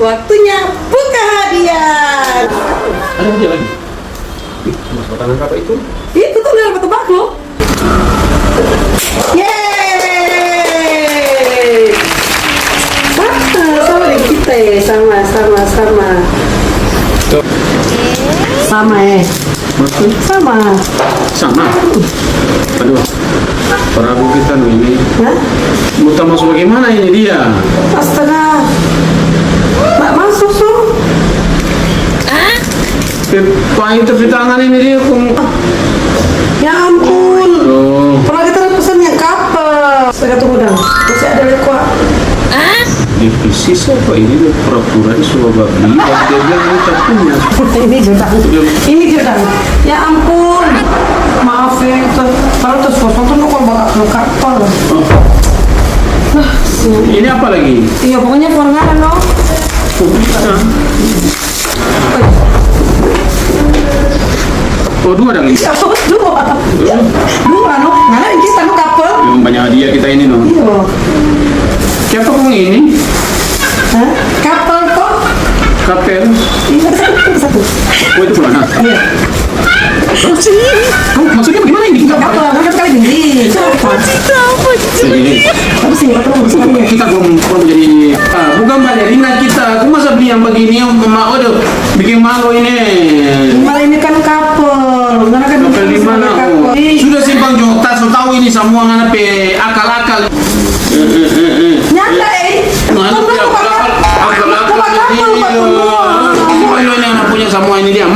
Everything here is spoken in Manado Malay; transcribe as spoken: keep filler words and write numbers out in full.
Waktunya buka hadiah. Ada hadiah lagi? Ih, cuma sebatang apa itu? Itu tuh, dalam batu bak lo. Yeay! Sama, sama deng kita, eh. Sama, sama, sama. Sama, eh. Maksud? Sama. Sama? Aduh, parabu kita no ini. Hah? Buta masuk bagaimana ini dia? Astaga. Ma-, masuk, so. Eh, paling tepi tangan ini dia, kong. Ya ampun. Aduh. Pernah kita ada pesan yang kapal. Astaga, tunggu dong. Masih ada lagi, kok. Divisi siapa ini? Dia pura-pura dia suka babi, dan dia bilang ini tak punya. Ini judang. Ini judang. Ya ampun. Maaf ya, itu. Padahal terus kosong tuh, no, kalau bakal kapal. Ah, sini. Ini apa lagi? Iya, pokoknya forngaran, no. Oh, dua dang ini. Iya, dua. Dua, no. Mana yang kita, no, kapal? Memang banyak hadiah kita ini, no. Iya. Siapa kong ini? Hah? Kapal to? Kapel? Iya, satu, satu. Oh, itu pulang, ha? Iya. Hah? Maksudnya bagaimana ini? Kapal, kan sekali beli. Itu apa? Ini. Apa sih? Apa sih? Kita belum, belum jadi, ah, bukan balerina kita. Aku masa beli yang begini, yang ma-, waduh, bikin malu ini. Malah ini kan kapal. Mana kan kapal di mana? Kapal. Oh. Sudah simpang jota, so tahu ini semua ngana pe akal-akal. Nyanda, eh. Mana pe akal-akal? Akal-akal ini. Ini yang punya semua ini dia.